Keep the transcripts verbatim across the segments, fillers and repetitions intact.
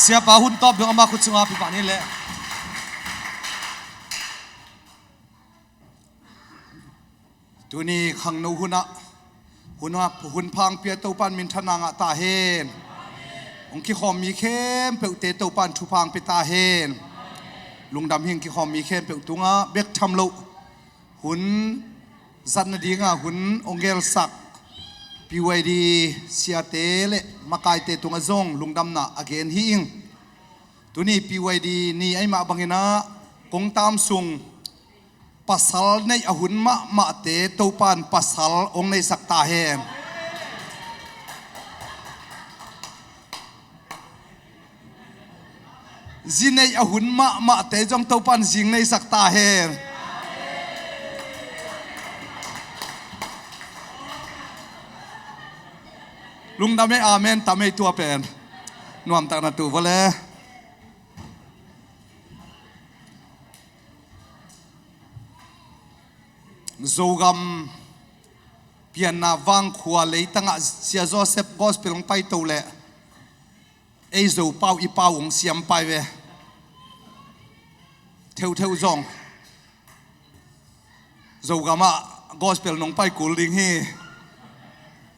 Siapa hun tawp dong ama khut sunga pi pah ni leh. Tuni khangno hunah hun, hun phang pia Topan minthanna ngah ta hen. Hong kikhawm mi khempeuhte Topan thupha hong pia ta hen. Lungdam hing, kikhawm mi khempeuh tungah bek tham loh hun zat nadinga hun hong gelsak P Y D siate le makaite tungah zong lungdamna a gen hi ing. Tuni P Y D ni ahih mah banginah kong tam sung pasal neih a hun mahmahte Topan pasal hong neisak ta hen. Zi neih a hun mahmahte zong Topan zi hong neisak ta hen. Lungdam ei, amen tam ei tua pen. Nuamtak na tu vawle. Zogam pianna vangkhua leitangah Sia Joseph Gospel hong paito leh ei Zopau i pau hong siam pai ve. Theuhtheuh zong Zogamah Gospel nong pai kul ding hi.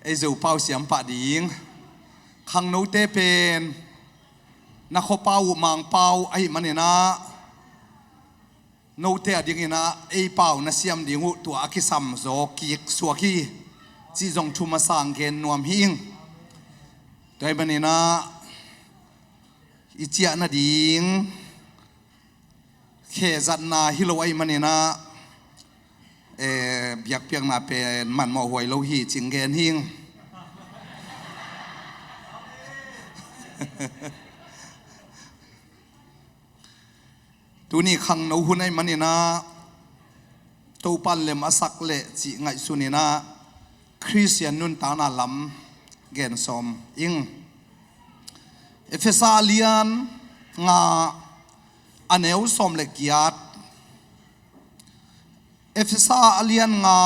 Ei Zopau siam pah ding. Khangnote pen na khuapau uh Mangpau ahih maninah note a dinginah ei pau na siam ding uh tua a kisam zaw kik suak hi, cih zong thu masa hong gen nuam hi ing. Tua ahih maninah i ciah nading khezatna hi lo ahih maninah, eh, biakpiakna pen manmawh huai lo hi cih hong gen hi ing. Tuni khangno hun ahih maninah Topan lem a sak leh cih ngaihsuninah Khristian nuntakna lam gen sawm ing. Efesa a lian nga a neu sawm le giat. Efesa a lian nga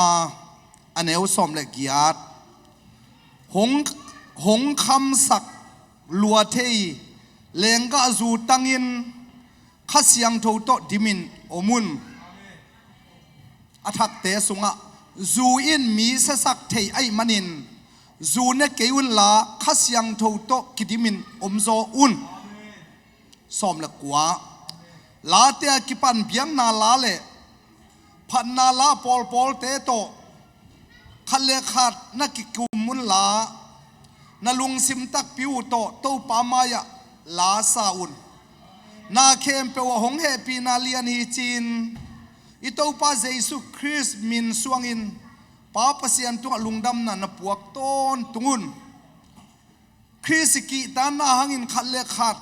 a neu sawm le giat. Hong, hong khamsak lua thei lenggah zu tangin Kha Siangtho tawh dimin om un. A thakte sungah zu in mi siasak thei ahih manin zu ne kei unla Kha Siangtho tawh kidimin omzaw un. Sawm le kua. Late a kipan biakna la le phatna la pawlpawlte tawh khat le khat na kikum unla na lungsim takpi uh tawh Topa mai-ah la sa un. Na khempeuh ah hong hehpihna lian hi ci-in i Topa Jesu Khrist min suangin Pa Pasian tungah lungdamna na puak tawntung un. Khrist i kihtanna hangin khat le khat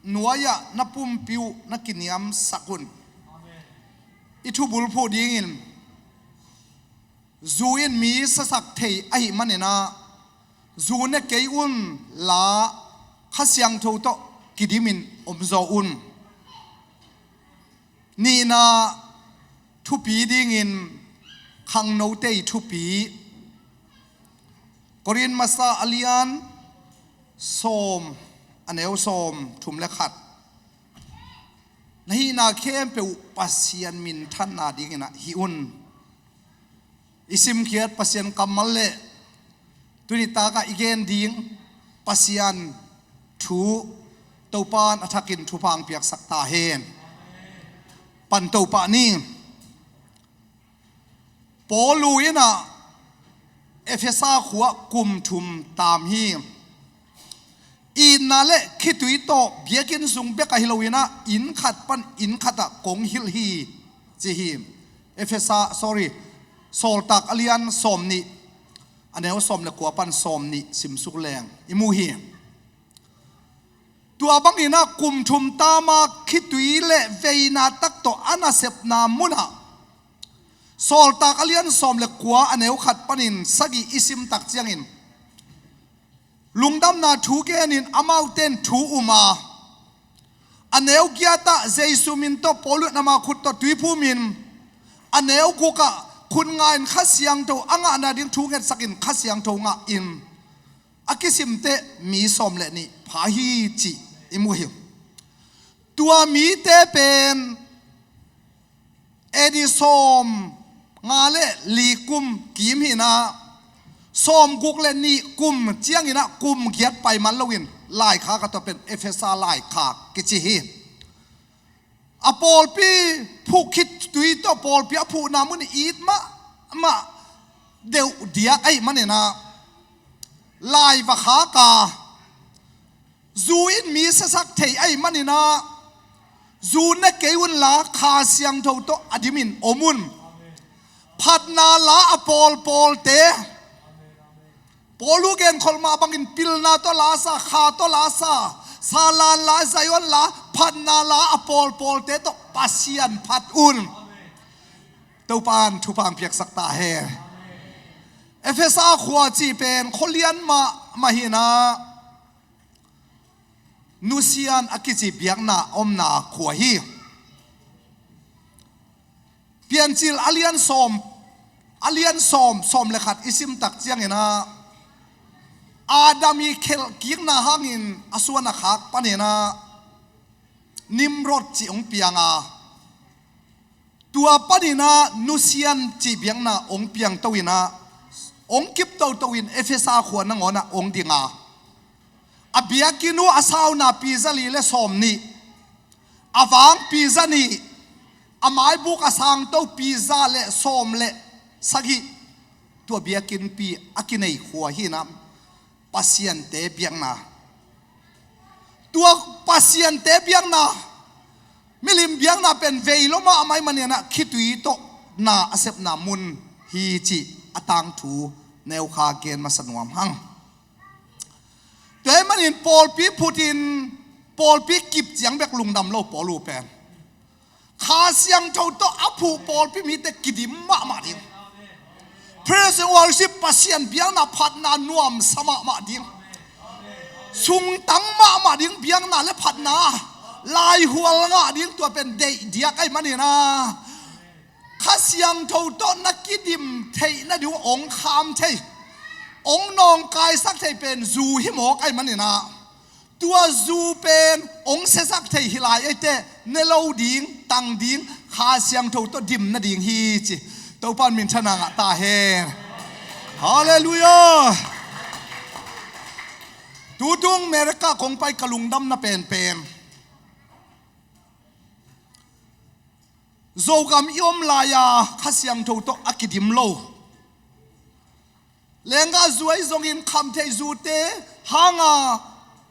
nuai-ah na pumpi uh na kiniamsak un. I thubulphuh dingin zu in mi siasak thei ahih maninah zu ne kei unla Kha Siangtho tawh kidimin omzaw un. Nihna thupi dingin khangnote i thupi. Korin masa a lian sawm a neu sawm thum le khat. Na hihna khempeuh Pasian minthanna dinginah hih un. I simkhiat Pasian kammal le tuni takah i gen ding Pasian thu Topan a thakin thupha hong piaksak ta hen. Pan Topa ni. Paulu inah Efesa khua kum thum tam hi. Itna le khitui tawh biakinn sung bek ahi loinah inn khat pan inn khatah kong hilh hi ci hi. Efesa, sorry, Sawltak a lian sawm nih a neu sawm le kua pan sawm nih simsuk leng i mu hi. Tua banginah kum thum tama khitui le veina tak tawh a nasepna munah Sawltak a lian sawm le kua a neu khat panin sagih i simtak ciangin lungdamna thu genin amaute in thu um a, a neu giatah Jesu min tawh Paulu in ama khut tawh tuiphum in, a neu gukah khut nga in Kha Siangtho a ngahna ding thu ngetsakin Kha Siangtho ngah in a kisimte mi sawm le nih pha hi cih i mu hi. Tua mite pen A D sawm nga le li kum kim hi-in ah, sawm guk le nih kum ciangin ah kum giat pai man loin laikhak a, tua pen Efesa laikhak kici hi. A pawlpi phuh khit tui tawh pawlpi a phuhna mun it mahmah deuh diak ahih manin ah, lai va khak a, zu in mi siasak thei ahih manin ah, zu ne kei unla Kha Siangtho tawh a dimin om un. Phatna la a pawlpawlte, Paul uh genkholh mah bangin pilna tawh la sa, kha tawh la sa, Salan la, Zion la, phatna la a pawlpawlte tawh Pasian phat un. Topa'n thupha piaksak ta hen. Efesa khua cih pen khualian mahmah hi-in ah, nusia-in a kici biakna omna khua hi. Piancil a lian sawm, a lian sawm, sawm le khat i sim tak ciangin ah, Adam i khelh kikna hangin a suan a khak panin ah Nimrod cih hong piang a, tua panin ah nusia-in cih biakna hong piang to-in ah, hong kip toto-in Efesa khua nangawn ah hong ding a, a biakinn uh a sauna pi za li le sawm nih, a vang pi za nih, a maibuk a sangto pi za le sawm le sagih, tua biakinnpi a kinei khua hi-in ah, pasiante biakna. Tua pasiante biakna, milim biakna pen vei lo mahmah ahih manin ah khitui tawh na a sepna mun hi cih a tangthu neu kha gen masa nuam hang. Tua ahih manin pawlpi phutin, pawlpi kip ciang bek lungdam lo Paul uh pen. Kha Siangtho tawh a phuh pawlpi mite kidim mahmah ding. Praise and worship, Pasian biakna phatna nuamsa mahmah ding. Sungtang mahmah ding biakna le phatna. Laihual ngah ding, tua pen deih diak ahih manin ah, Kha Siangtho tawh na kidim theih nading uh hong kham thei, hong nawngkaisak thei pen zu hi mawk ahih manin ah, tua zu pen hong siasak thei hi lai ei teh, ne lo ding, tang ding, Kha Siangtho tawh dim nading hi ci. Topa'n minthanna ngah ta hen. Halleluiah. Tutung America kong pai ka lungdamna penpen, Zogam i om lai-a Kha Siangtho tawh a kidim lo, lenggah zu ahi zongin khamtheih zute hanga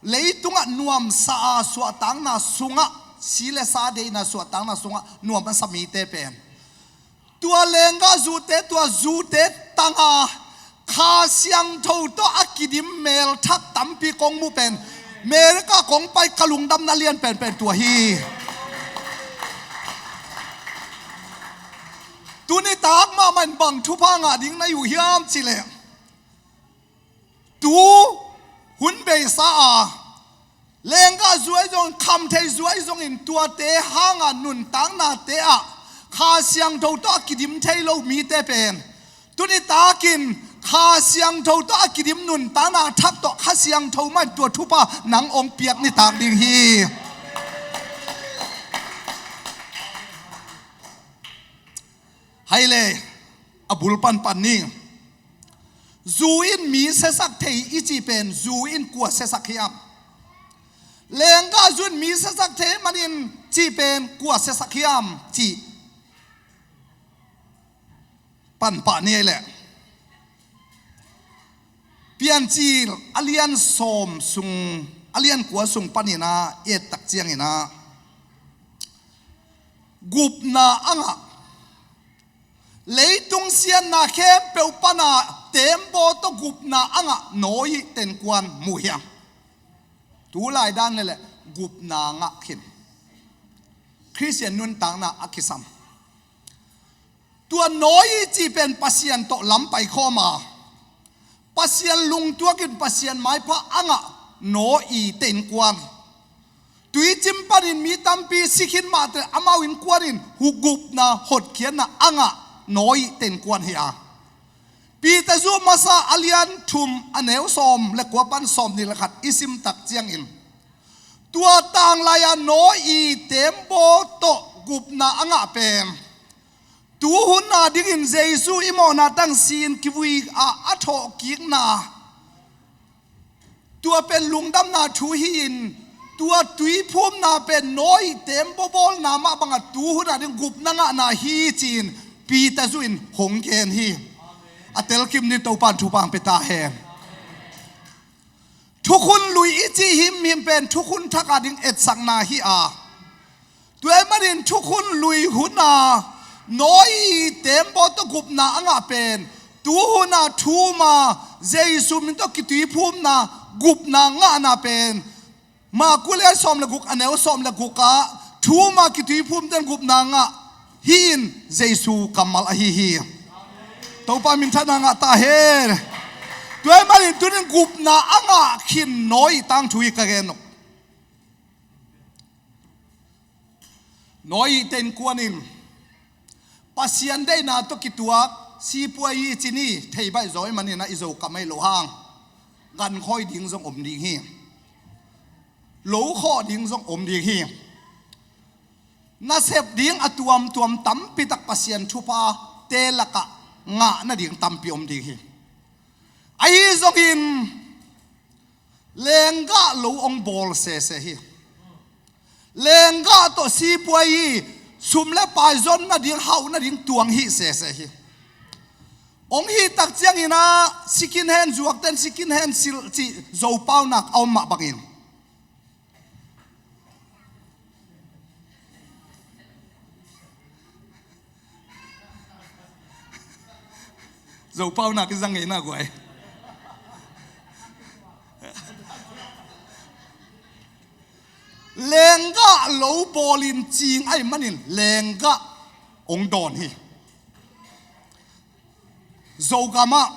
leitungah nuamsa a, suahtakna sungah, si le sa deihna suahtakna sungah nuam a sa mite pen, tua lenggah zute, tua zute tanga Kha Siangtho tawh a kidim melthak tampi kong muh pen, America kong pai ka lungdamna lian penpen tua hi. Tuni tak mahmah in bang thupha ngah ding na hi uh hiam cih leh, tu hun beisa a, lenggah zu ahi zongin, khamtheih zu ahi zongin, tuate hanga nuntaknate ah Kha Siangtho tawh a kidim thei lo mite pen, tuni takin Kha Siangtho tawh a kidim nuntakna thak tawh Kha Siangtho mah in tua thupha nang hong piak nitak ding hi. Hai le, a bul panpan ni. Zu in mi siasak thei i cih pen zu in kua siasak hiam? Lenggah zu in mi siasak thei manin cih pen kua siasak hiam cih panpah ni ei leh. Piancil a lian sawm sung, a lian kua sung panin ah i et tak ciangin ah, gupna a ngah, leitung siatna khempeuh pana tembaw tawh gupna a ngah Noah tenkuan mu hiam? Tulai dan leleh gupna ngah khin Khristian nuntakna a kisam. Tua Noah cih pen Pasian tawh lam paikhawm a, Pasian lungtuakin Pasian maipha a ngah Noah tenkuan. Tuicim panin mi tampi si khin mahteh amau innkuan in gupna hotkhiatna a ngah Noah tenkuan hi a. Peter zu masa a lian thum a neu sawm le kua pan sawm nih le khat i sim tak ciangin, Tua tanglai-a Noah i teembaw tawh gupna a ngah pen, tu hun a dingin Jesu i mawhna tang sin kivui ah a thawhkikna, tua pen lungdamna thu hi-in, tua tuiphumna pen Noah i teembaw bawlna mah bangah tu hun a ding gupna ngahna hi ci-in Peter zuh in hong gen hi. A telkim ni, Topa'n thupha hong pia ta hen. Thukhun lui i cih himhim pen thukhun thak a ding etsakna hi a, tua ahih manin thukhun lui hun a Noah i teembaw tawh gupna a ngah pen, tu hun a thuma Jesu min tawh kituiphumna gupna ngahna pen, Marku lian sawm le guk, a neu sawm le guk ah thuma kituiphumte'n gupna ngah hi-in Jesu kammal ahi hi. Topa minthanna ngah ta hen. Tua ahih manin tuni-in gupna a ngah khin Noah i tangthu hi ka gen uh. Noah i innkuan in Pasian deihna tawh kituak sipuai i ci ni, thei baih zaw ahih manin a i Zokam ahi lo hang, gankhawh ding zong om ding hi. Lo khawh ding zong om ding hi. Nasep ding a tuamtuam tampi tak Pasian thuphate lakah ngah nading tampi om ding hi. Ahi zongin lenggah lo hong bawl sese hi. Lenggah tawh sipuai hi. Sum le pai zon nading, hauh nading tuang hi sese hi. Hong hih tak ciangin ah second hand zuakte'n second hand silh cih Zopau nak a om mah bangin, Zopau nak i zang ngeina guai. Lenggah lo bawlin cing ahih manin lenggah hong dawn hi. Zogam ah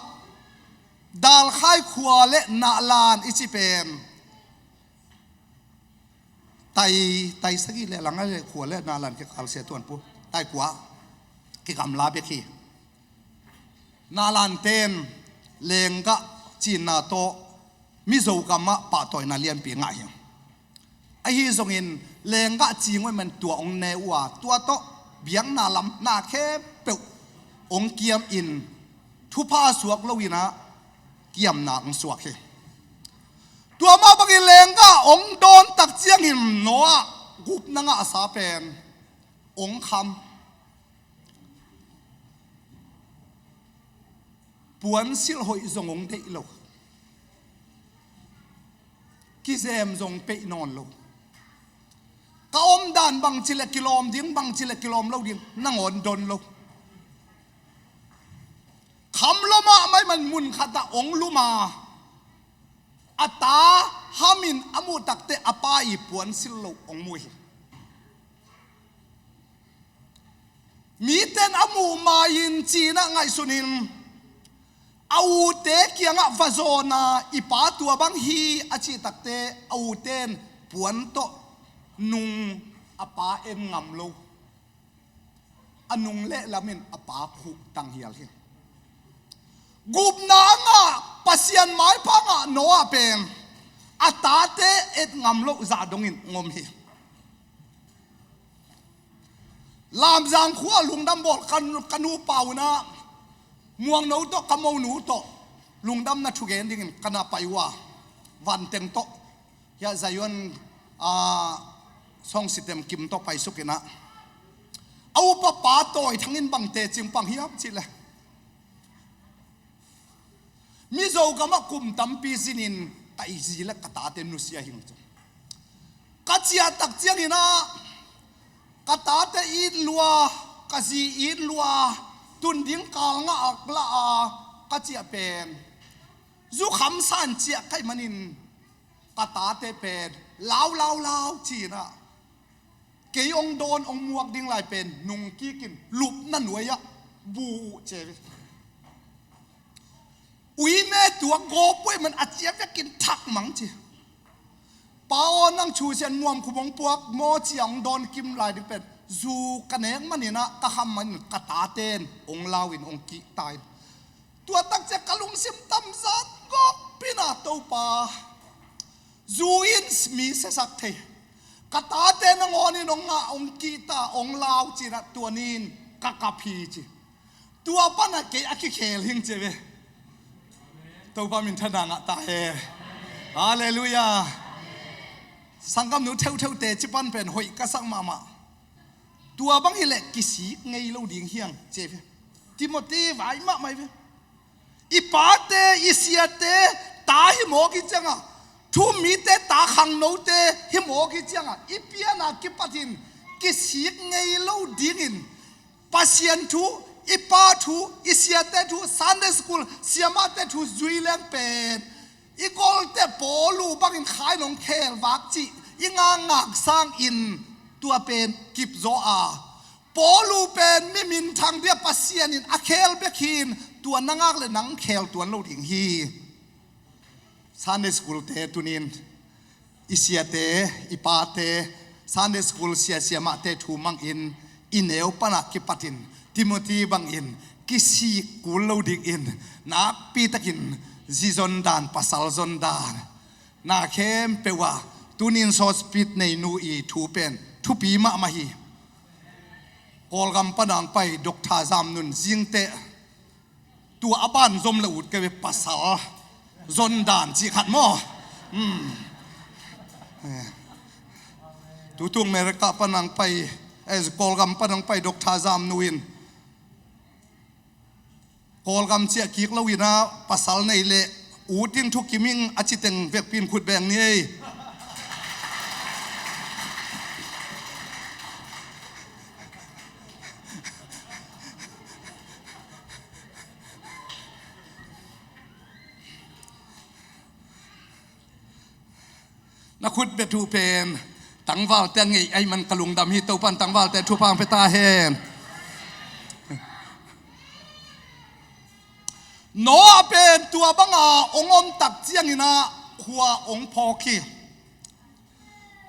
Dalkhai khua le Nahlan i ci pen, tai, tai sagih le lang a le khua le Nahlan kikal sia tuan pu, tai kua kigamla bek hi. Nahlante'n lenggah cinna tawh Mizo gam ah pahtawina lianpi ngah hi. Ahi zongin lenggah cing uh ahih manin tua hong ne uh a, tua tawh biakna lam na khempeuh hong kiam in, thupha suak lo-in ah kiamna hong suak hi. Tua mah bangin lenggah hong dawn tak ciangin Noah gupna ngahsa pen hong kham. Puansilh hoih zong hong deih lo. Kizem zong peih nawn lo. Ka omdan bangci le kilawm ding, bangci le kilawm lo ding nangawn don lo. Kham lua mahmah ahih manin mun khat ah hong lum a, a ta Ham in a muh takteh a pa i puansilh loh hong mu hi. Mite'n a muh ma-in ci-in ah ngaihsun in, a ute kiangah va zawn a, i pa tua bang hi a cih takteh a ute'n puan tawh nung a pa en ngam lo. A nung leh lam in a pa khuh tang hial hi. Gupna a ngah, Pasian maipha ngah Noah pen a tate et ngam loh zah dongin hong om hi. Lamzang khua lungdam bawl ka, ka nupa un ah, Muangno tawh ka monu tawh lungdamna thugen dingin ka na pai uh a, Vanteng tawh, hiah Zion, ah, Sawng Sitem Kim tawh paisuk in ah, a upa pa Tawi Thang in bang teci hong pang hiam cih leh, Mizo gam ah kum tampi zinin ka zi le ka tate nusia hi ung ci. Ka ciah tak ciangin ah ka tate it lua, ka zi it lua, tun ding kal ngah a ka la a, ka ciah pen zukham san ciah ka hih manin ka tate pen lau lau lau ci-in ah, kei hong dawn hong muak ding lai pen nungkik in lupna nuai ah bu uh ci hi. Ui me tua gawp uh ahih manin a ciah vekin thak mang ci. Pa aw, nang thu sian nuam khum hong puak maw ci-a hong dawn kim lai ding pen zu ka nek manin ah ka kham manin ka tate'n hong lau in hong kihta in. Tua tak ciang ka lungsim tamzat gawp in ah, Topa, Zu in mi siasak thei. Ka tate nangawn in hong ngah, hong kihta, hong lau cinah tua ni-in ka kap hi ci. Tua panah kei a kikhel hing ci ve. Topa minthanna ngah ta he. Halleluiah. Sanggamnu theutheu teci pan pen hoih ka sak mahmah. Tua bang hileh kisik ngei lo ding hiang ci ve. Timothy vai mahmah hi ve. I pate, i siate ta hi mawk i ciangah, thu-um mite ta, khangnote hi mawk i ciangah, i piana kipatin kisik ngei lo dingin Pasian thu, i pa thu, i siate thu, Sunday school siamahte thu zui leng pen i golte Paul uh bangin kha in hong khel vak cih i ngakngak sangin tua pen kipzaw a, Paul uh pen mi minthang dia Pasian in a khel bek hi-in tua na ngak le nang khel tuan lo ding hi. Sunday school te tunin i siate, i pate, Sunday school sia siamahte thu mangin i neu panah kipatin Timothy bangin kisik kul lo dingin nakpitakin zi zon dan, pasal zon dan, na khempeuh ah tunin sawt speed nei nu i thu pen thupi mahmah hi. Kawlgam panang pai Doctor Zam Nun zingte tua a ban zom le ut kei ve, pasal zon dan cih khat maw? Hmm. Eh. Tutung America panang pai, eh, Kawlgam panang pai Doctor Zam Nu in Kawlgam ciah kik lo inah pasal nei le ut in thukim ing a ci teng vekpi in khut beng ni ei. Na khut beng uh pen tangvalte a ngeih ahih man ka lungdam hi. Topan tangvalte thupha hong pia ta hen. Noah pen tua banga hong om tak ciangin ah khua hong phawk hi.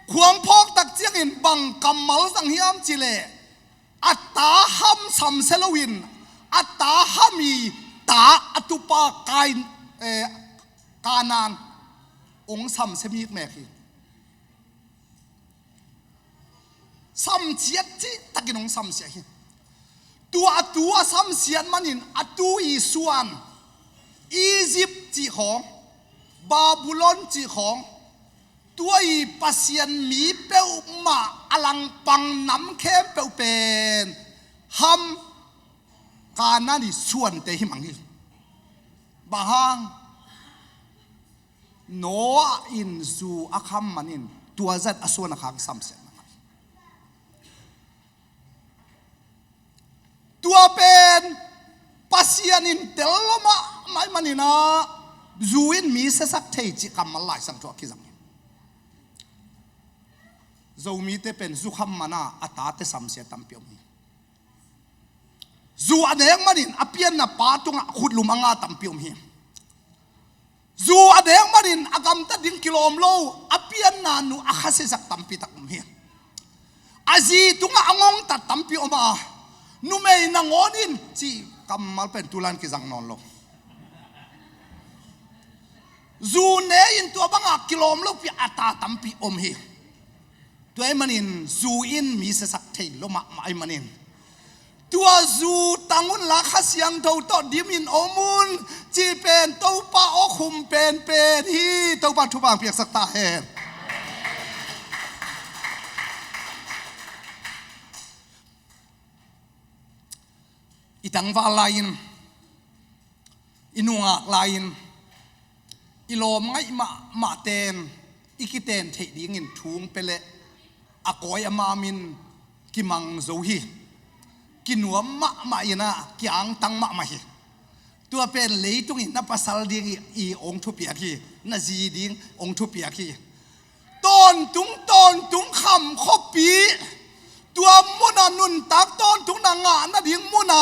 Khua hong phawk tak ciangin bang kammal zang hiam cih leh, a ta Ham samsia loin a ta Ham i ta a tupa Kain, eh, Kanaan hong samsia mikmek hi. Samsiat cihtakin hong samsia hi. Tua a tu a samsiat manin a tu i suan Egypt cih khawng, Babylon cih khawng, tua i Pasian mi peuhmah a langpang nam khempeuh pen Ham, Kanaan i suante hi mang hi. Bang hang? Noah in zu a kham manin tua zat a suan a khang samsiat na ngah. Tua pen Pasian in tel lo mahmah ahih manin ah zu in mi siasak thei cih kammal Lai Siangtho ah kizang hi. Zomite pen zu kham mana a tate samsia tampi om hi. Zu a nek manin a pianna pa tungah khutlum a nga tampi om hi. Zu a nek manin a gamtat ding kilawm lo, a pianna nu a khasiasak tampi tak om hi. A zi tungah a ngongtat tampi om a, numei nangawn in cih kammal pen tulaiin kizang nawn lo. Zu ne in tua bangah kilawm lopi a ta tampi om hi. Tua ahih manin zu in mi siasak thei lo mahmah ahih manin, tua zu tang unla Kha Siangtho tawh dimin om un cih pen Topa awkhum penpen hi. Topa thupha hong piaksak ta hen. I tangval lai-in, i nungak lai-in, i lawm ngaih mahmahte in i kiten theih dingin thu hong pia leh a kawi a mamin kimang zo hi. Kinuam mahmah inah kiangtang mahmah hi. Tua pen leitungin na pasal ding i, i hong thupiak hi, na zi ding hong thupiak hi. Tawntung, tawntung kham khuapi, tua muna nuntak tawntungna ngah nading muna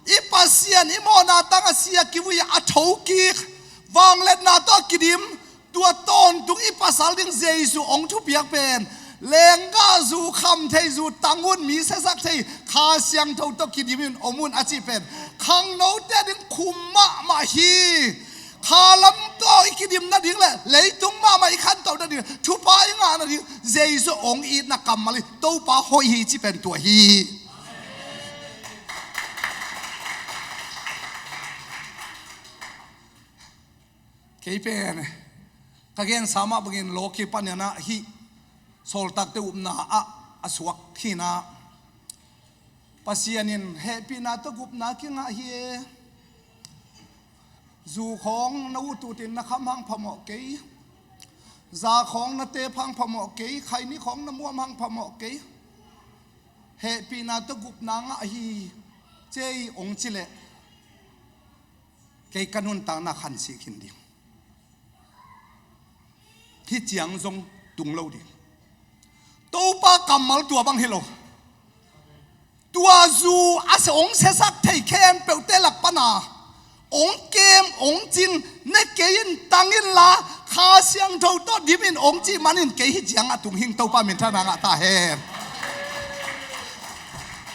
i Pasian i mawhna tangah sia kivui a thokik, vangliatna tawh a kidim, tua tawntung i pasal ding Jesu hong thupiak pen lenggah zu, khamthei zu, tang un, mi siasak thei, Kha Siangtho tawh kidimin om un a cih pen khangnote ding khum mahmah hi. Khalam tawh i kidim nading le leitung mahmah i khantoh nading, thupha i ngah nading Jesu hong itna kammal hi. Topa hoih hi ci pen tua hi. Kei pen ka gensa mah bangin lawki panin ah hih sawltakte upna ah a suak hi-in ah, Pasian in hehpihna tawh gupna kingah hi e. Zu khawng na ut utin na kham hang phamawh kei. Za khawng na tep hang phamawh kei. Khaini khawng na muam hang phamawh kei. Hehpihna tawh gupna ngah hi cei hong ci leh, kei ka nuntakna khansih khin ding. Hih ciang zong tung lo ding. Topa kammal tua bang hi lo. Tua zu a hong siasak thei khempeuhte lak pana hong kem, hong cing, ne kei in tang inla Kha Siangtho tawh dim in hong cih manin kei hih ciang a tung hing. Topa minthanna ngah ta hen.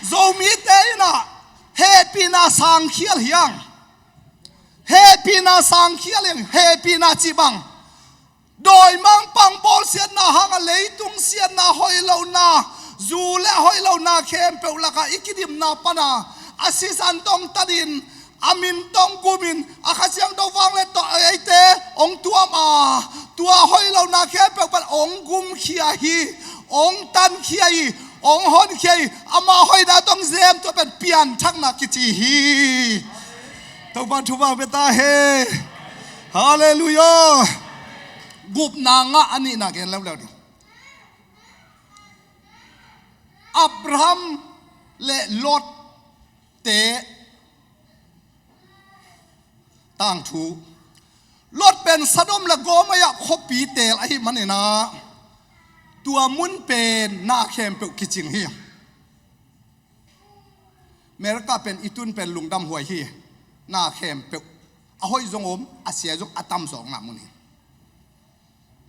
Zomite in ah hehpihna sangkhial hiang. Hehpihna sangkhial hiang. Hehpihna cih bang dawimangpa bawlsiatna hanga leitung siatna, hoih lohna, zu le hoih lohna khempeuh lakah i kidimna pana a sisan tawh hong tatin, a min tawh hong gumin, a Kha Siangtho vangliatna tawh eite hong tuam a, tua hoih lohna khempeuh pan hong gumkhia hi, hong tankhia hi, hong honkhia hi. Ama hoihna tawh hong zem, tua pen pianthakna kici hi. Topa thupha pia ta hen. Halleluiah. Gupna ngah a nihna gen leuleu ding. Abraham le Lot te tangthu. Lot pen Sodom le Gomorrah khuapi teel ahih manin ah tua mun pen na khempeuh kicing hi. America pen i tun pen lungdam huai hi. Na khempeuh, a hoih zong om, a sia zong a tam zawkna mun hi.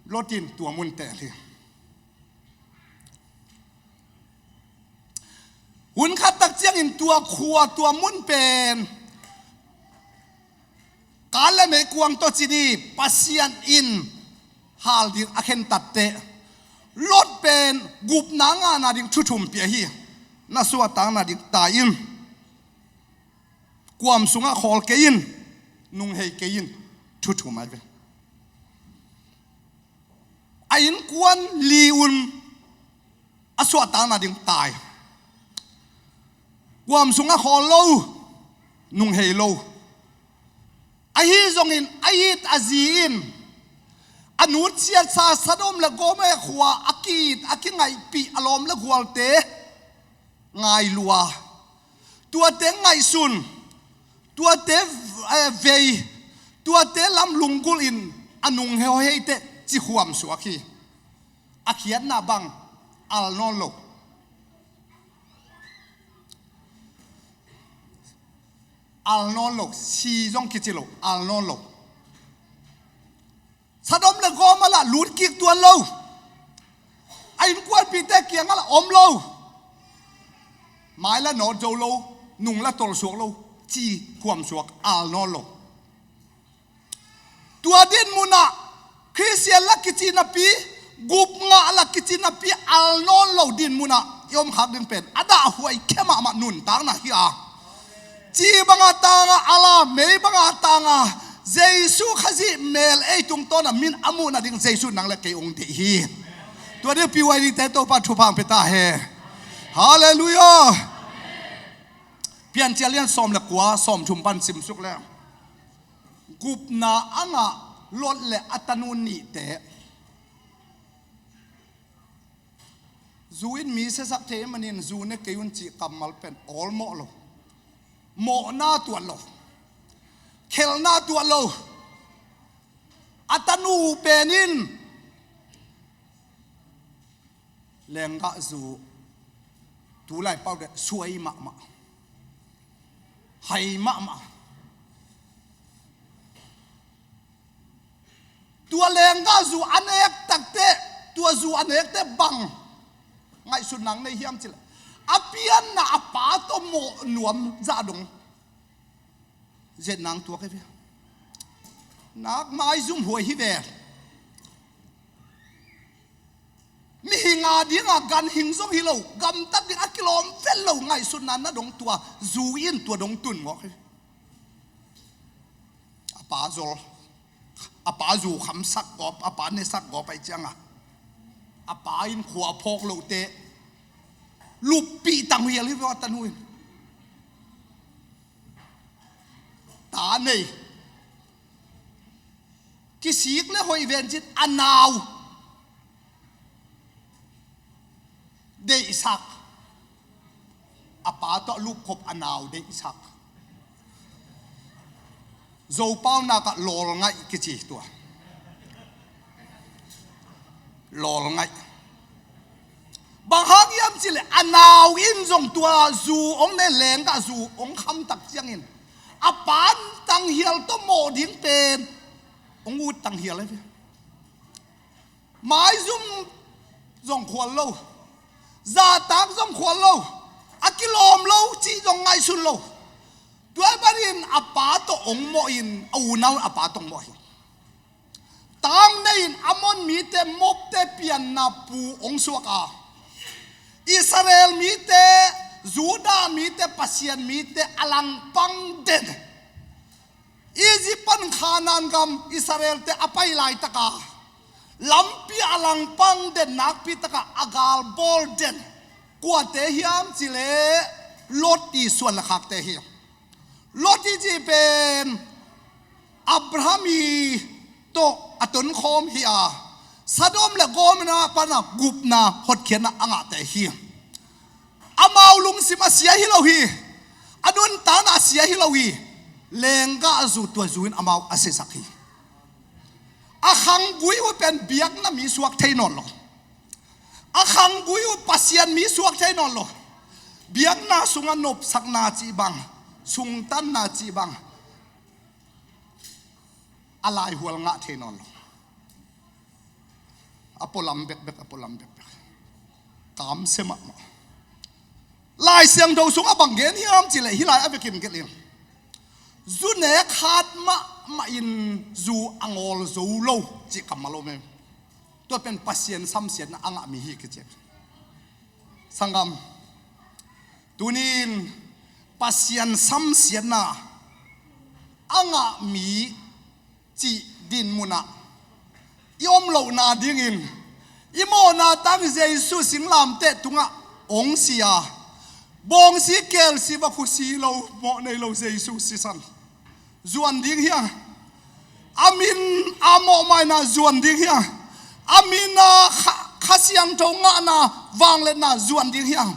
Lot in tua mun teel hi. Hun khat tak ciangin tua khua, tua mun pen kaa le meikuang tawh cin hi. Pasian in hal ding a khentat teh Lot pen gupna ngahna ding thu thum pia hi. Na suahtakna ding tai in, kuam sungah khawl kei in, nunghei kei in, thu thum ai ve. A innkuan li un a suahtakna ding tai. Kuam sungah khawl lo, nunghei lo. Ahi zongin a it a zi in a nutsiatsa Sodom le Gomorrah khua a ki-it a kingaihpih a lawm le gualte ngai lua. Tuate ngaihsun, tuate, eh, vei, tuate lam lunggulh in a nunghei teh ci khuam suak hi. A khiatna bang, al nawn lo. Al nawn lo, si zong kici lo, al nawn lo. Sodom le Gomorrah lah lut kik tuan lo. A innkuanpihte kiangah lah om lo. Mai lah nawt zo lo, nung lah tolsuak lo, ci khuam suak, al nawn lo. Tua din munah Khristian lah kici napi, gup ngah lah kici napi, al nawn lo din munah i om khak ding pen a dahhuai khia mahmah nuntakna hi a. Ci banga tanga, a la mei banga tanga, Jesu Khazih mel ei tungtawna min a muhna ding Jesu nang le kei ung deih hi. Tua ding P Y D te Topa thupha pia ta hen. Halleluiah. Piancil lian sawm le kua, sawm thum pan simsuk le, gupna a ngah Lot le a tanu nihte. Zu in mi siasak thei manin zu ne kei un cih kammal pen awlmawh lo. Mawhna tuat lo. Khelhna tuat lo. A tanu pen in lenggah zu, tulai pau deh, suai mahmah. Hai mahmah. Tua lenggah zu a nek takteh, tua zu a nek teh bang ngaihsutna nei hiam cih leh, a pianna a pa tawh mawh nuam zah dong zet nang tua kei ve. Nak maizum huai hi ve. Mihing a dingah ganhing zong hi lo, gamtat ding a kilawm vet lo ngaihsutna na dong tua, zu in tua dong tun ngawk hi. A pa zol, a pa zu khamsak gawp, a pa nesak gawp ai cianga, a pa in khua phawk lote luppih tang hial hi vawtan hu in. Ta nei. Kisik le hoih vencin a nau deihsak. A pa tawh lupkhop a nau deihsak. Zopau nakah lawlngaih kici tua. Lawlngaih. Bang hang hiam cileh a nau in zong tua zu ong ne lenggah zu ong khamtak ciangin a pan tanghial tawh mawh ding pen ong ut tanghial ahi ve. Maizum zong khual lo, zahtak zong khual lo, a kilawm lo cih zong ngaihsun lo. Tua ahih manin a pa tawh ong mawh in a unau a pa tawh ong mawh hi. Tang nei in Ammon mite Moabte pianna pu ong suak a, Israel mite, Judah mite, Pasian mite a langpang den, Egypt pan Khanaan gam Israelte a pai laitaka lampi a langpang den nakpitaka a galbawl den kuate hiam cileh Lot i suan le khakte hi. Lot i cih pen Abraham i tawh a tonkhawm hi a, Sodom le Gomorrah pana gupna hotkhiatna a ngahte hi. Amau lungsim a sia hi lo hi. A nuntakna a sia hi lo hi. Lenggah zu tua zu in amau a sisak hi. A khanggui uh pen biakna mi suak thei nawn lo. A khanggui uh Pasian mi suak thei nawn lo. Biakna sungah nopsakna cih bang, sungtanna cih bang, a laihual ngah thei nawn lo. A pualam bekbek, a pualam bekbek. Kamsia mahmah. Lai Siangtho sungah bang gen hiam cileh hih lai a vekin gelh in, zu nek hat mahmah in zu a ngawl zo lo cih kammal om em. Tua pen Pasian samsiatna a ngah mi hi kician. Sanggam, tunin Pasian samsiatna a ngah mi cih dinmunah i om lohna dingin i mawhna tang Jesu singlamteh tungah ong si a, bawngsi kelsi vakhu si lo, mawh nei lo Jesu sisan zuan ding hi a, a min a mawhmaina zuan ding hi a, a min a Kha, Kha Siangtho ngahna vangliatna zuan ding hi a.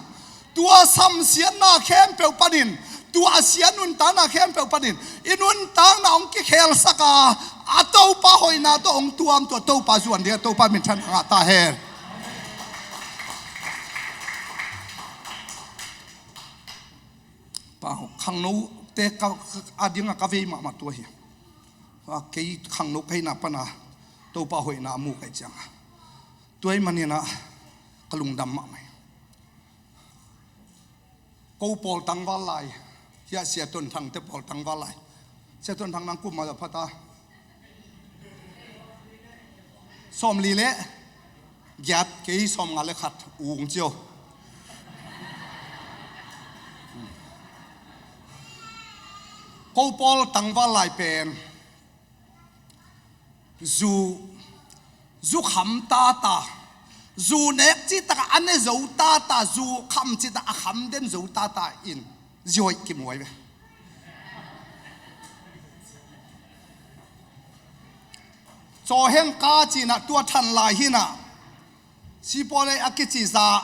Tua samsiatna khempeuh panin, tua a sia nuntakna khempeuh panin i nuntakna hong kikhelsak a, a Topa hoihna tawh hong tuam, tua Topa zuan ding a, Topa minthanna ngah ta hen. Pau, khangnote ka, a dinga ka vei mahmah tua hi. A, kei khangno ka hihna pana Topa hoihna a mu ka hih cianga, tua ahih maninah ka lungdam mahmah hi. Ko pawl tangval lai, hiah Sia Ton Thangte pawl tangval lai. Sia Ton Thang nang kum mah za phata. Sawmli le giat, kei sawmnga le khat ung cio. Ko pawl tangval lai pen zu, zu kham tata, zu nek cih takah a ne zo tata, zu kham cih takah a kham den zo tata in zioi kimuai ve. Cawheng ka cinah tua than lai hinah sipawlei a kici za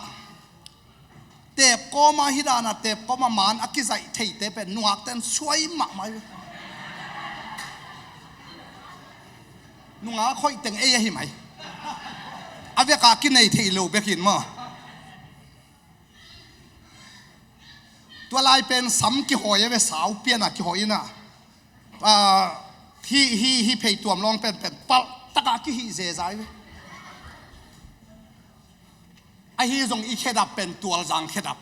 teep kawma hi dana teep kawma man a kizaih theite pen nungakten suai mahmah hi. Nungak hoih teng ei ahi mai. A veka kinei thei lo bekin maw? Tua lai pen sam kihawi a ve, sau piana kihawi ina. Ah, hi, hi, hi phei tuam lawng penpen palh takah kihih zezai ve. Ahi zong i khedap pen tualzang khedap.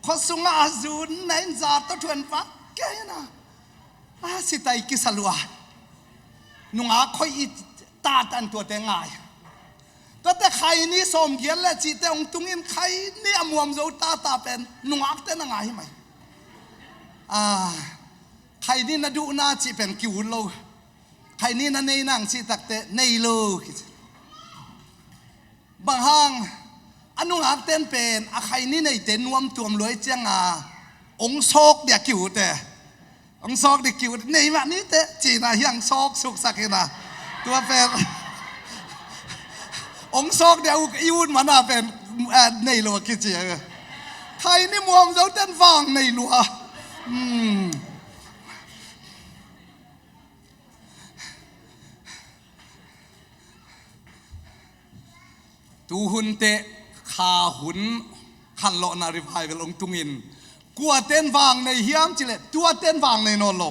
Khua sungah a zun na in za tawh thuan pa kei na. A sitai kisa lua. Nungak khoi i tatan tuate ngai. Tuate khaini sawmgiat le cihte hong tungin khaini a muam zo tata pen nungakte na ngai hi mai. A, khaini na duhna cih pen ki-ut lo. Khaini na nei nang cih takte nei lo kici. Bang hang a nungakten pen a khaini neite nuamtuam luai cianga hong sawk dia ki-ut e. Hong sawk dia ki-ut, nei mah nite cina hi hong sawk suksak hina. Tua pen hong sawk dia i ut mana pen, eh, nei lo kici. Khaini muam zoten vang nei lua. Hmm. Tuhun teh kha hun khanlawhna revival hong tungin kuaten vang nei hiam cileh tuaten vang nei nawn lo.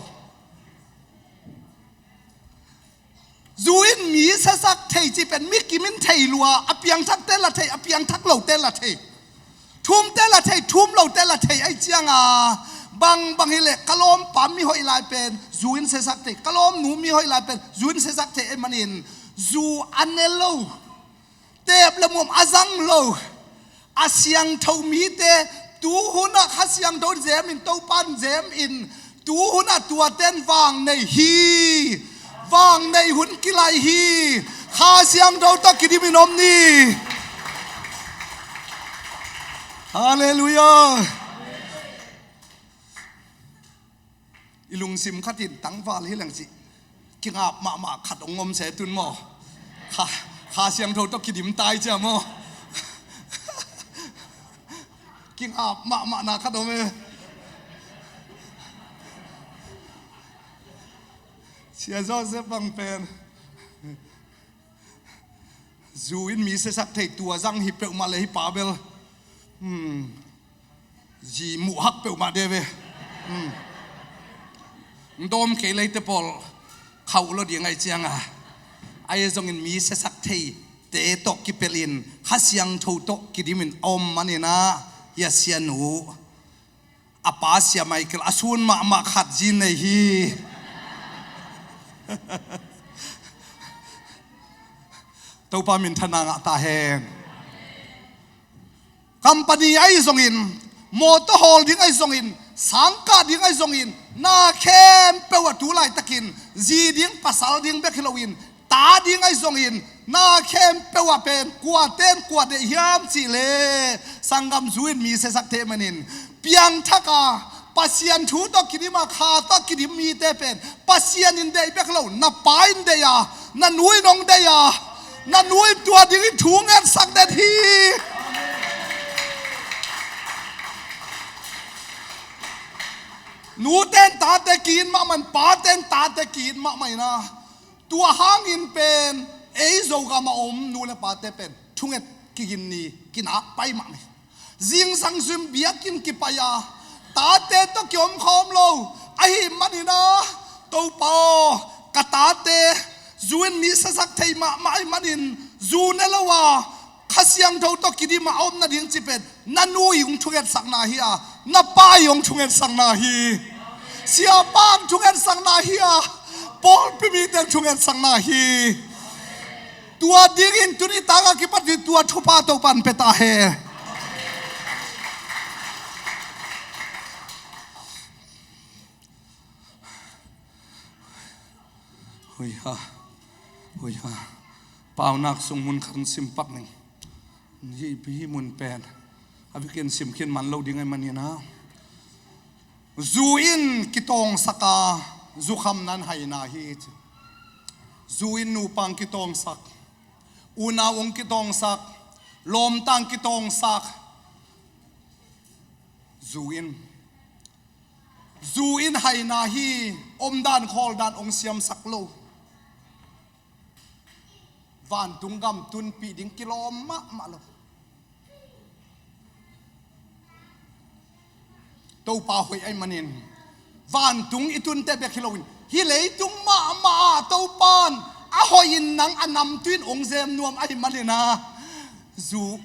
Zu in mi siasak thei cih pen mi kim in thei lua, a piangthakte la thei, a piangthak lote la thei. Thumte la thei, thum lote la thei, ahih cianga bang bang hileh ka lawmpa mihoih lai pen zu in siasak thei, ka lawmnu mihoih lai pen zu in siasak thei ahih manin zu a ne lo, teep le muam a zang lo, a siangtho mite tuhunah Kha Siangtho zemin, Topan zemin, tuhunah tuaten vang nei hi. Vang nei hun kilai hi. Kha Siangtho tawh kidimin om ni. Halleluiah. I lungsim khatin tangval hi leng cih kingap mahmah khat hong om se tun maw? Kha, Kha Siangtho tawh kidim tai cia maw? Kingap mahmahna khat om e. Sia Joseph bang pen zu in mi siasak thei tua zang hi peuhmah le hi pa bel. Hmm. Zi muh hak peuhmah de ve. Hmm. Dawm kei leite pawl khauh lo ding ahih cianga. Ahi zongin mi siasak theite tawh kipelhin Kha Siangtho tawh kidimin a om maninah hi a sianu. A pa Sia Michael a sun mahmah khat zi nei hi. Topa minthanna ngah ta hen. Company ahi zongin, mawtaw hawl ding ahi zongin, sangkah ding ahi zongin, na khempeuh a tu laitakin zi ding pasal ding bek hi loin, ta ding ahi zongin, na khempeuh ah pen kuaten kua deih hiam cihleh sanggam zu in mi siasak thei manin, piangthak a Pasian thu tawh kidim a, Kha tawh kidim mite pen Pasian in deih bek lo, na pa in deih a, na nu in hong deih a, na nu in tua dingin thu ngetsak den hi. Nute in tate ki-it mahmah in, pate in tate ki-it mahmah in a, tua hangin pen ei Zogam a om nu le pate pen thunget kigin ni, kinak pai mahmah hi. Zingsang zui in biakinn kipai a, tate tawh kiom khawm lo ahih manin a, Topa aw, ka tate zu in mi siasak thei mahmah ahih manin zu ne lo a Kha Siangtho tawh kidim a om nading cih pen na nu in hong thungetsakna hi a, na pa in hong thungetsakna hi. Siapa in thungetsakna hi a, pawlpi mite in thungetsakna hi. Tua dingin tuni tak a kipat in tua thupha Topa in pia ta hen. Hoih ha. Hoih ha. Paunak sung mun khat sim pak ning. Hih, hih mun pen a vekin sim khin man lo ding ahih manin a, zu in kitawngsak a, zukhamna in haina hi ci. Zu in nupa hong kitawngsak, unau hong kitawngsak, lawmta hong kitawngsak. Zu in, zu in haina hi. Omdan khawldan hong siamsak lo. Vantung gam tunpih ding kilawm mahmah lo. Topa hoih ahih manin vantung i tunte bek hi loin, hih leitung mahmah ah Topa in a hoihin nang a namtui in hong zem nuam ahih manin a, zu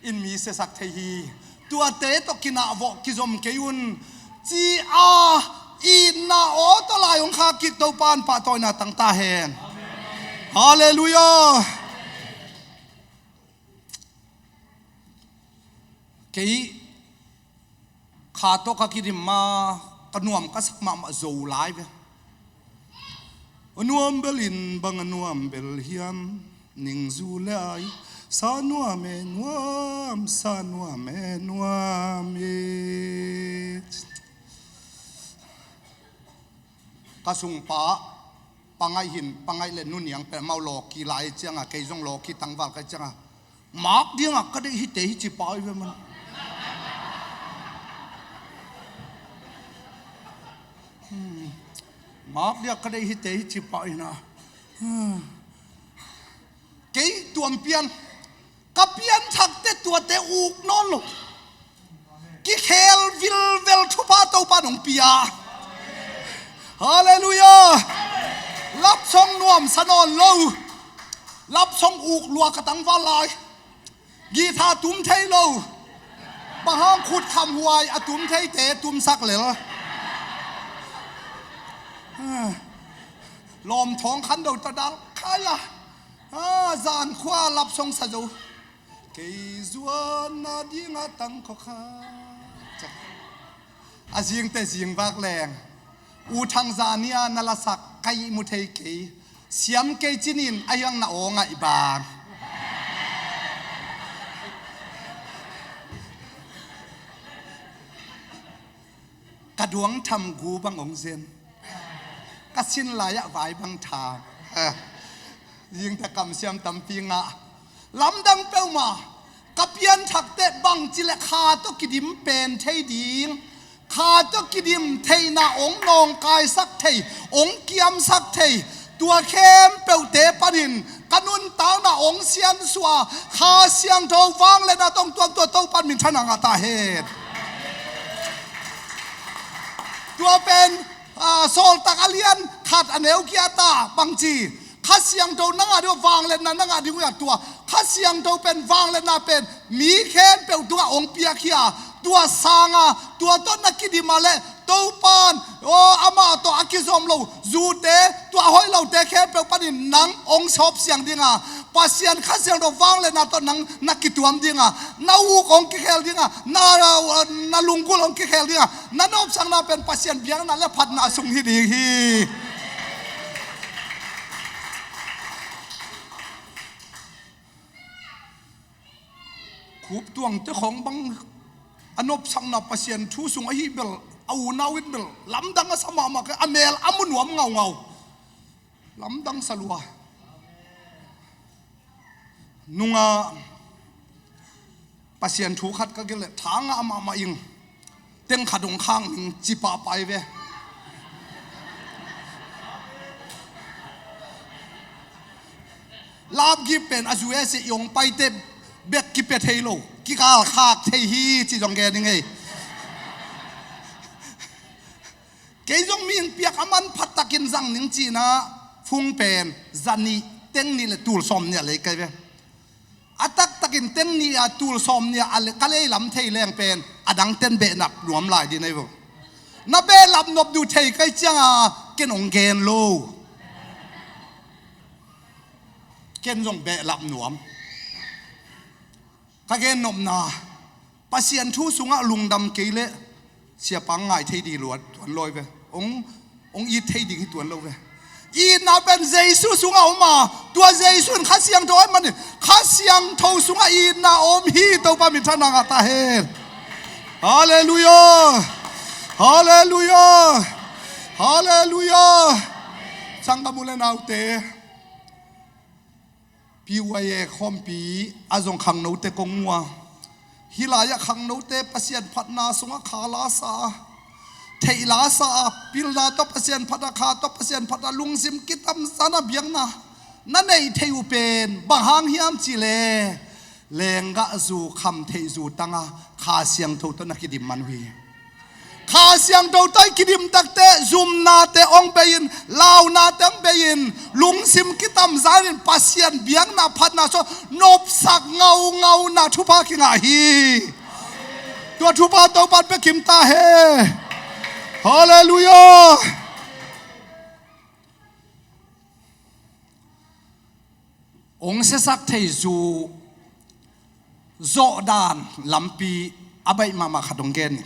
in mi siasak thei hi. Tuate tawh kinah vawh kizom kei un, ci-a itna aw tawh lai hong khak kik Topa in pahtawina tang ta hen. Halleluiah. Kei kha tawh ka kidim ma, ka nuam ka sak mahmah zo lai ve. A nuam bel in bang a nuam bel hiam, ningzu le ai, sa nuam e nuam, sa nuam e nuam e. Ka sungpa pangaih hin, pangaih le nuniang peh mau lawki lai cianga, kei zong lawki tangval kai cianga, mak dinga ka deih hite hi ci pah hi ve man. Hmm. Mak dinga ka deih hite hi ci pah hi na. Hmm. Kei tuam pian, ka pianthakte tuate uk nawn lo. Kikhel vilvel thupha Topa nong pia. Halleluiah. Love song nuamsa nawn lo. Love song uk lua ka tangval lai. Guitar tum thei lo. Bang hang khut khamhuai a tum theite tumsak lel. Lawm thawng khan do ta dal khai a. Ah, zan khua love song sa zo. Kei zuan na dinga tang khawkha. A zingte zing vak leng. U Thang Zania na lasak ka ihmu thei kei. Siam kei cinin a hiang na aw ngaih bang. Ka duang tham gu bang ong zen. Ka sin lai-ah vai bang tha. Eh. Zingte kamsiam tampi ngah. Lamdang peuhmah. Ka pianthakte bangci le kha tawh kidim pen thei ding. Kha tawh kidim theihna ong nawngkaisak thei, ong kiamsak thei. Tua khempeuhte panin ka nuntakna ong siansuah, Kha Siangtho vangliatna tawh ong tuam tua Topa min thang ngah ta hen. Tua pen, ah, Sawltak a lian khat a neu kiat ah bangci, Kha Siangtho na ngah ding uh, vangliatna na ngah ding uh a tua. Kha Siangtho pen vangliatna pen mi khempeuh tungah ong piakhia. Tua sanga, tua tawh na kidim a le Topan, aw, amah tawh a kizom lo zute, tua hoih lote khempeuh panin nang ong sawp siang dinga, Pasian Kha Siangtho vangliatna tawh nang na kituam dinga, na uk ong kikhel dinga, na, na lunggulh ong kikhel dinga, na nopsakna pen Pasian biakna le phatna sung hi ding hi. Khuptuangte khawng bang a nopsakna Pasian thu sung ahi bel, a unau in bel lamdang a sa mahmah kei, a mel a mu nuam ngaungau. Lamdang sa lua. Nunga Pasian thu khat ka gelh leh tha ngah mahmah ing. Teng khat ong khak ning ci pahpah hi ve. Lapgip pen a U S A i ong paite bek kipia thei lo, kikal khak thei hi ci zong gen ing ei. Kei zong mi ing piak a manpha takin zang ning cina, phung pen za nih, teng nih le tul sawm nih a lei kai ve. A taktakin teng nih a tul sawm nih a le, ka lei lam thei leng pen a dang ten behlap nuam lai ding nei vo. Na behlap nop duh thei kai cianga ken ong gen lo. Ken zong behlap nuam. Ka gen nopna, Pasian thu sungah lungdam kei leh siapa ngai thei ding luat tuan lo hi ve. Ong, ong it thei ding hi tuan lo ve. Itna pen Jesu sungah om a, tua Jesu in Kha Siangtho a om manin Kha Siangtho sungah itna om hi. Topa min thang ngah ta hen. Halleluiah. Halleluiah. Halleluiah. Sanggam u le naute, P Y A khawmpi a zong khangnote kong mu a, hih lai-ah khangnote Pasian phatna sungah kha la sa a, theih la sa a, pilna tawh Pasian phatna, kha tawh Pasian phatna, lungsim kitamzan a biakna na neih theih uh pen bang hang hiam cih leh, lenggah zu, khamtheih zu tangah Kha Siangtho tawh na kidim man uh hi. Kha Siangtho tawh i kidim takteh zumnate ong bei in, launate ong bei in, lungsim kitamzan in Pasian biakna phatna sung nopsak ngaungauna thupha kingah hi. Tua thupha Topan pia kim ta hen. Halleluiah. Hong siasak thei zu zawhdan lampi a baih mahmah khat hong gen in.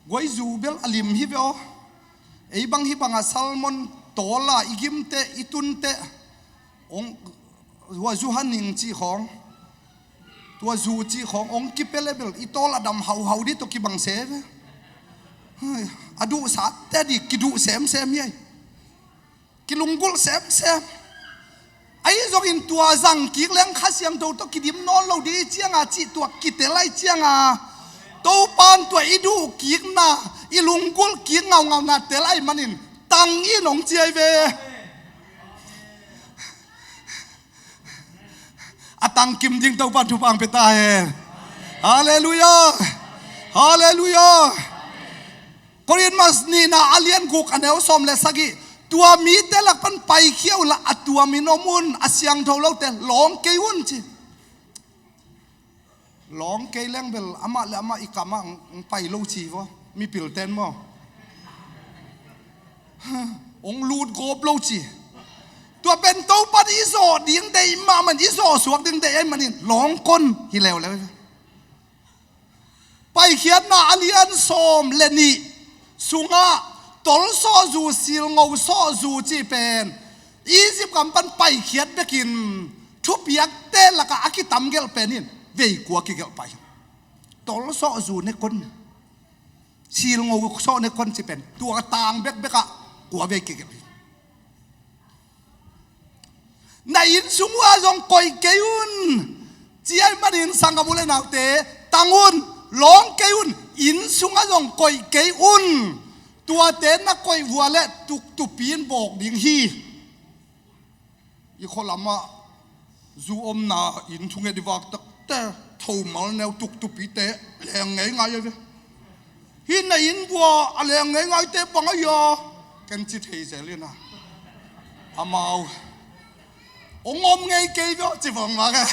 Guaizu bel a lim hi ve aw. Ei bang hih bangah salmon tawl a i gimteh, i tunteh. Hong, hua zu haning cih khawng, tua zu cih khawng hong kipia leh bel i tawl a dam hauhau dih tawh kibang se ve. A duhsate dih kiduh semsem hi ai. Kilunggulh semsem. Ahi zongin tua zang kik leng Kha Siangtho tawh kidim nawn lo dih cianga cih tua kitel ai cianga, Topan tua i duh kikna, i lunggulh kik ngaungauna tel ai manin tang in hong ci ai ve. A tangkim ding Topan thupha hong pia ta hen. Halleluiah. Halleluiah. Korinth mas nihna a lian guk a neu sawm le sagih. Tua mite lak pan paikhia unla a tuamin om un, a siangtho lote lawng kei un ci. Lawng kei leng bel amah le amah i kamah hong, hong pai lo ci vaw. Mipilten maw? Hong lut gawp lo ci. Tua pen Topan i zawh ding deih mahmah in, i zawh suak ding deih ai manin lawng kon hi leuleu. Paikhiatna a lian sawm le nih sungah tolsawhzu, silngosawhzu cih pen Egypt gam pan paikhiat bekin thupiakte lakah a kitamgelh pen in veikua kigelh pai. Tolsawhzu ne kon, silngosawh ne kon cih pen tua tang bekbekah kua vei kigelh hi. Na inn sung uah zong koih kei un. Ci ai manin sanggam u le naute, tang un, lawng kei un, inn sungah zong koih kei un. Tuate na koih vua le tuktupi in bawk ding hi. I khualamah zu omna inn thunget i vak takte thomal neu tuktupite leng ngeingai a ve. Hih na inn bua a leng ngeingaite bang a ia ken ci thei zel ina. Amau hong om ngei kei bia ci bang mah ka.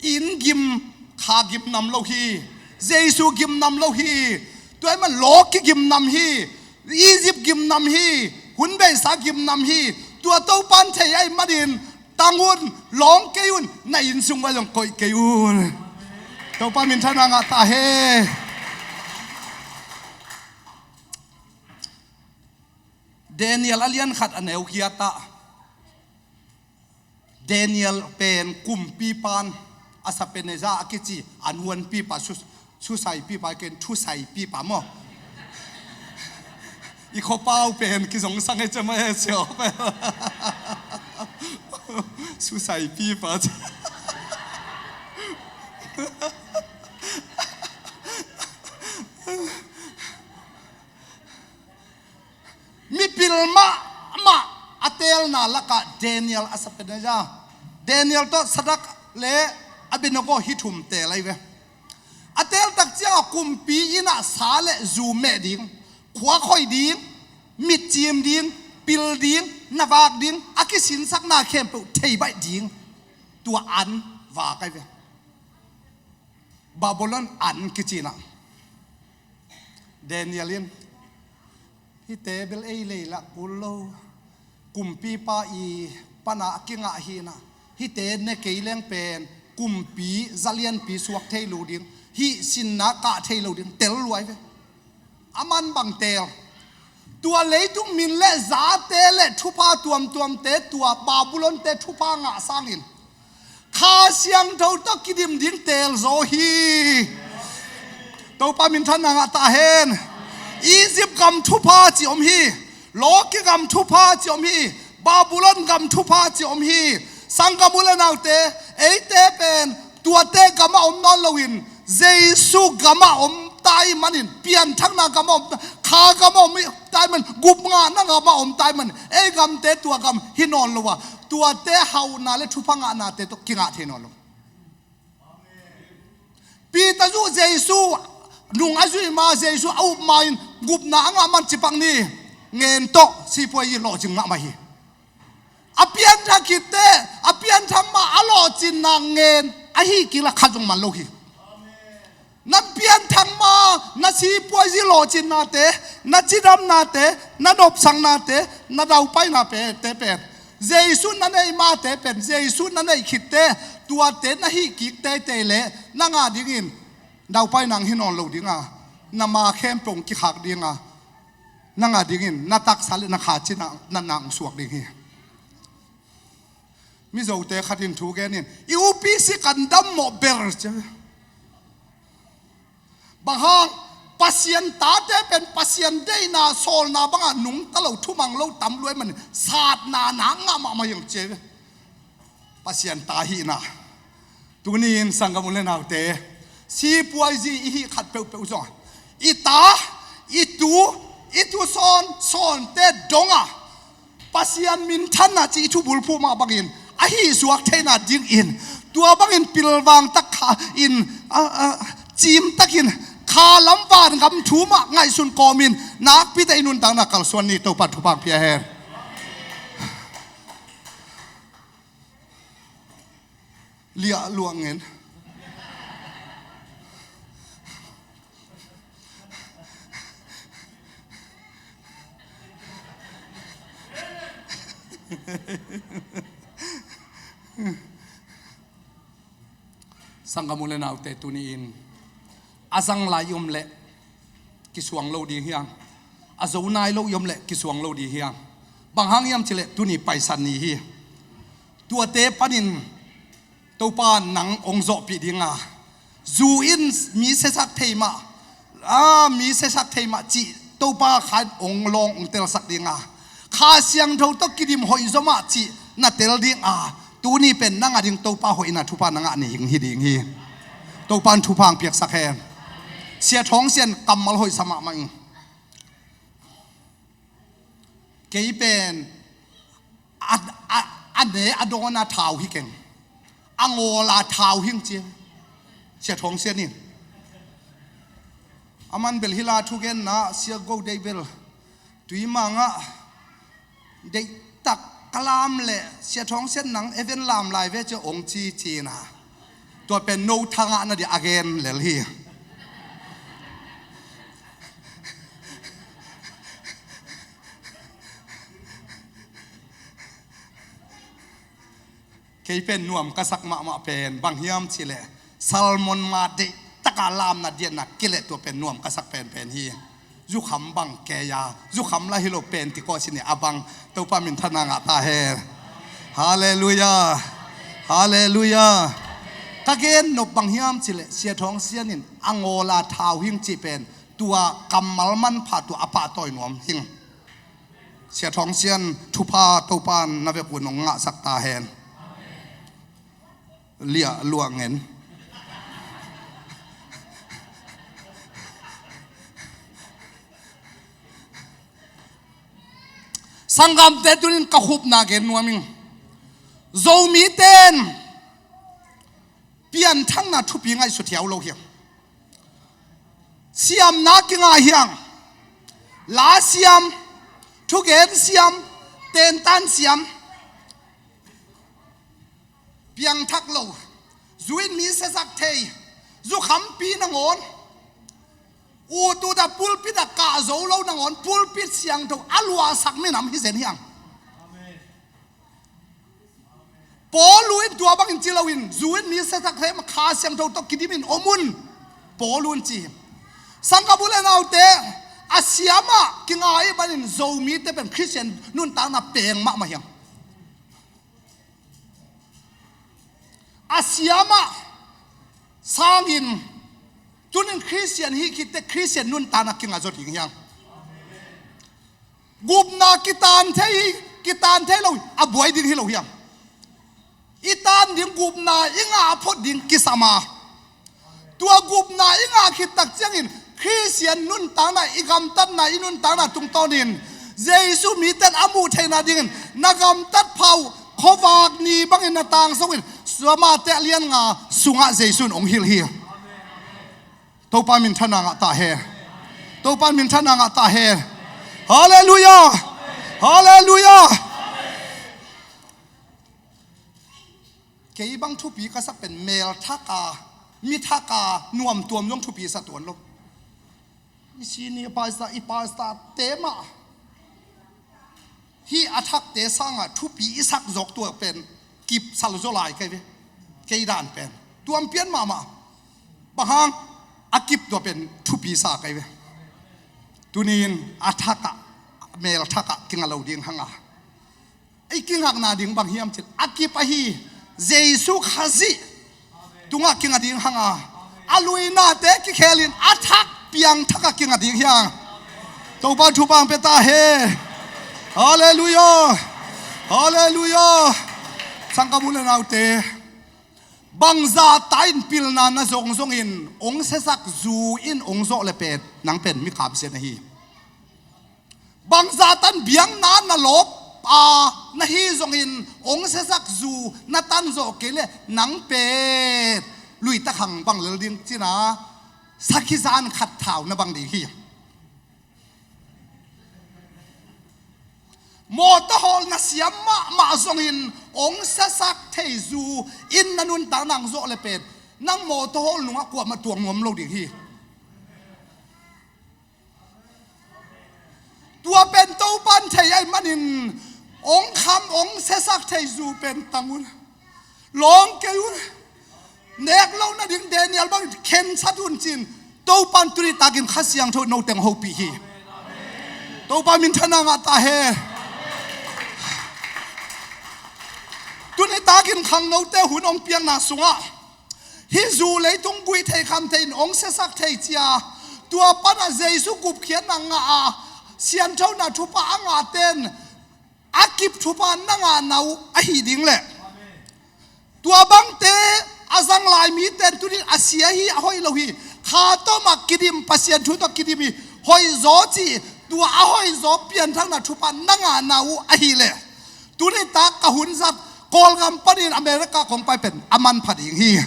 Inn gim kha gimnam lo hi. Jesu gimnam lo hi. Tua ahih man lawki gimnam hi. Egypt gimnam hi. Hun beisa gimnam hi. Tua Topan thei ahih manin tang un, lawng kei un, na inn sung uah zong koih kei un. Topa minthanna ngah ta hen. Daniel a lian khat a neu giat ah Daniel pen kumpipa in, a Nebuchadnezzar a kici an huanpipa, su-, susaipipa ken thusaipipa maw? I khuapau pen kizongsang e cema e cio pen. Susaipipa. Mipil mahmah a teelna lakah Daniel, a Nebuchadnezzar, Daniel tawh Sadrak le Abednego hih thum teel ahi ve. A teeltak ciangah kumpi innah sa le zu meh ding, khua khoih ding, mitcim ding, pil ding, na vak ding, a kisinsakna khempeuh thei baih ding, tua an vak ahi ve. Babylon an kici inah Daniel in, hihte bel ei lei lah kul lo, kumpipa i pana a kingah hi inah, hihte ne kei leng pen kumpi zalianpi suak thei lo ding, hih sinna kah thei lo ding, tel lua ahi ve. A man bang teel. Tua leitung min le zate le thupha tuamtuamte, tua Babylonte thupha ngah sangin Kha Siangtho tawh kidim ding teel zaw hi. Topa minthanna ngah ta hen. Egypt gam thupha ci om hi. Lawki gam thupha ci om hi. Babylon gam thupha ci om hi. Sanggam u le naute, eite pen tuate gamah om nawn loin Jesu gamah om ta ahih manin, pianthakna gamah om ta, kha gamah om ta ahih man, gupngahna gamah om ta ahih man, ei gamte tua gam hi nawn lo a, tuate hauhna le thupha ngahnate tawh kingah thei nawn lo. Peter zuh Jesu nung a zuih ma, Jesu a up ma in gupna a ngah man cipak ni, ngen tawh sipuazi lawhcing mahmah hi. A pianthak khit teh, a pianthak ma a lawhcinna ngen ahi kila khat zong man lo hi. Na pianthak ma, na sipuazi lawhcinnate, na cidamnate, na nopsaknate, na daupaina pe te pen, Jesu na neih mate pen, Jesu na neih khit teh, tuate na hih kik teitei leh nang a dingin daupaina hi nawn lo ding a, na ma khempeuh kikhak ding a, nang a dingin na taksa le na kha cina na nang suak ding hi. Mizote khat in thu gen in, "I upi si kan dammawh ber," ci. Bang hang? Pasian tate pen Pasian deihna sawlna bangah nungta lo, thumang lo tam lua ahih manin satna na ngah mahmah hi hang ci. Pasian ta hihna. Tuni-in sanggam u le naute, sipuazi i hih khat peuhpeuh zong, i ta, i tu, i tusawn sawnte dongah Pasian minthanna cih i thubulphuh mah bangin a hih suak theihna dingin, tua bangin pilvang tak kha in, a, a, cim takin kha lam vangam thu mah ngaihsun kawmin nakpi takin i nuntakna kalsuan ni. Topa thupha pia hen. Liah luah ngen. Sanggam u le naute, tuni-in a zang lai i om leh kisuang lo ding hi hang. A zo nai lo i om leh kisuang lo ding hi hang. Bang hang hiam cih leh tuni Paisan ni hi. Tuate panin Topa nang hong zawhpih ding a, zu in mi siasak thei mah, a, mi siasak thei mah cih Topa kha in hong lawng hong telsak ding a, Kha Siangtho tawh kidim hoih zaw mah cih na tel ding a, tuni pen nang a ding Topa hoihna thupha na ngah ni hing hi ding hi. Topa in thupha hong piaksak hen. Sia Thawng Sian kammal hoihsa mahmah ing. Kei pen a, a, a ne a dawn a thau hi keng. A ngawl a thau hing ci. Sia Thawng Sian in. A man bel hi la, thugenna Sia Go Deih bel, tui mangah deihtak ka lam leh Sia Thawng Sian nang event lam lai ve cia hong ci cina. Tua pen no thangah na dia a gen lel hi. Kei pen nuam ka sak mahmah pen bang hiam cih leh Salmon ma deih taka lamna dianna kileh tua pen nuam ka sak penpen hi. Zukham bang kei a, zukham la hi lo, Pentecost ni a bang. Topa minthanna ngah ta hen. Halleluiah. Halleluiah. Ka gen nop bang hiam cih leh Sia Thawng Sian in a ngawl a thau hing cih pen tua kammal manpha tua a pahtawi nuam hing. Sia Thawng Sian thupha Topa in na vekun hong ngahsak ta hen. Liah luah ngen. Sanggamte, tunin ka khupna gen nuam ing. Zomite in pianthakna thupi ngaihsut hiau lo hiam? Siamna kingah hiam? La siam, thugen siam, tentan siam, piangthak lo, zu in mi siasak thei, zukhampi nangawn, ut ut a pulpit ah kah zo lo nangawn, pulpit siangtho a luahsak minam hi zen hiam? Paulu in tua bangin ci loin, zu in mi siasak thei mah, Kha Siangtho tawh kidimin om un, Paulu in ci hi. Sanggam u le naute, a siamah kingai manin Zomite pen Khristian nuntakna peng mahmah hiam? A siamah sangin tunin Khristian hi khit teh Khristian nuntakna kinga zaw ding hiam? Gupna kitan thei, kitan thei lo, a buai ding hi lo hiam? I tan ding gupna i ngah phot ding kisam a, tua gupna i ngah khit tak ciangin Khristian nuntakna, i gamtatna, i nuntakna tungtawnin Jesu miten a muh theihna dingin na gamtat pha uh, khuavak ni bangin na tangso in, Mate a lian nga sungah Jesu in hong hilh hi. Topa minthanna ngah ta hen. Topa minthanna ngah ta hen. Halleluiah. Halleluiah. Kei bang thupi ka sak pen mel thak a, mi thak a nuamtuam zong thupi sa tuan lo. I sini pastor, i pastor te mah hi a thakte sanga thupi i sak zawk tua pen kip sal zaw lai kai ve. Kei dan pen tuam pian mahmah. Bang hang a kip tua pen thupi sa kai ve. Tunin a thakah, mel thakah kinga lo ding hanga, i kingakna ding bang hiam cin a kip ahi Jesu Khazih tungah kinga ding hanga, a luinate kikhelin a thak piang thakah kinga ding hiang. Topa thupha pia ta hen. Halleluiah. Halleluiah. Sangkam u le naute, bangzah ta in pilna na zongzongin ong siasak zu in ong zawh le pen nang pen mi kamsiat na hi. Bangzah tan biakna na lawp a na hi zongin ong siasak zu na tan zawh kei le nang pen luitakhang bang lel ding cina, sakhi zan khat thau na bang ding hi. Mawtaw hawl na siam mahmah zongin ong siasak thei zu in na nuntak nang zawh le pen nang mawtaw hawl nungah kuamah tuang nuam lo ding hi. Tua pen Topan thei ahih manin ong kham ong siasak thei zu pen tang un. Lawng kei un. Nek lo nading Daniel bang khensat un cin. Topan tuni takin Kha Siangtho no teng hopih hi. Topa minthanna ngah ta hen. Tuni takin khangnote hun ong piakna sungah hih zu leitung guih thei kham thei in ong siasak thei cia, tua panah Jesu gupkhiatna ngah a, sianthona thupha a ngahten a kip thupha na ngahna uh ahi ding leh, tua bangte a zang lai miten tunin a sia hi, a hoih lo hi, Kha tawh mah kidim, Pasian thu tawh kidim hi, hoihzaw cih, tua a hoihzaw pianthakna thupha na ngahna uh ahi leh, tuni tak ka hun zat Kawlgam panin America kong pai pen a manpha ding hi.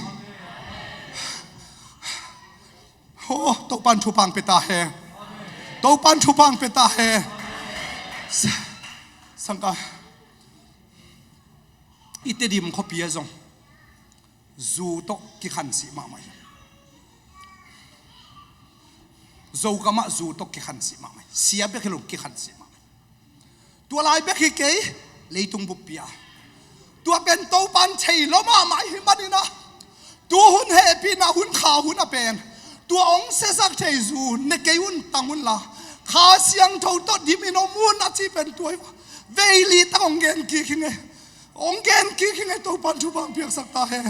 Oh, Topan thupha pia ta hen. Topan thupha pia ta hen. Sa-, sangka. I Tedim khuapi ah zong zu tawh kikhansih mahmah hi. Zogamah zu tawh kikhansih mahmah hi. Sia bek hi lo kikhansih mahmah hi. Tua lai bek hi kei, leitung buppi ah. Tua pen Topan thei lo mahmah hi manin ah, tu hun hehpihna hun, Kha hun a pen tua ong siasak thei zu ne kei un, tang unla, Kha Siangtho tawh dimin om un a ci pen tua hi. Veili tak ong gen kik hi ngei. Ong gen kik hi ngei, Topan thupha piaksak ta hen.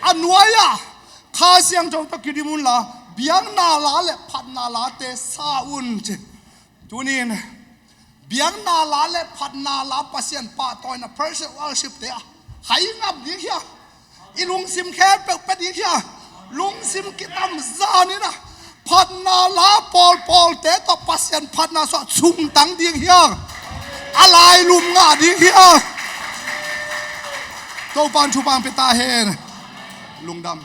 A nuai-ah Kha Siangtho tawh kidim unla, biakna la le phatna late sa un ci. Tunin biakna la le phatna la, Pasian pahtawina, praise and worship te ah hai ngam ding hia? I lungsim khempeuh pia ding hia? Lungsim kitam zanin ah phatna la pawlpawlte tawh Pasian phatna suah sungtang ding hia? A lailum ngah ding hia? Topan thupha pia ta hen. Lungdam.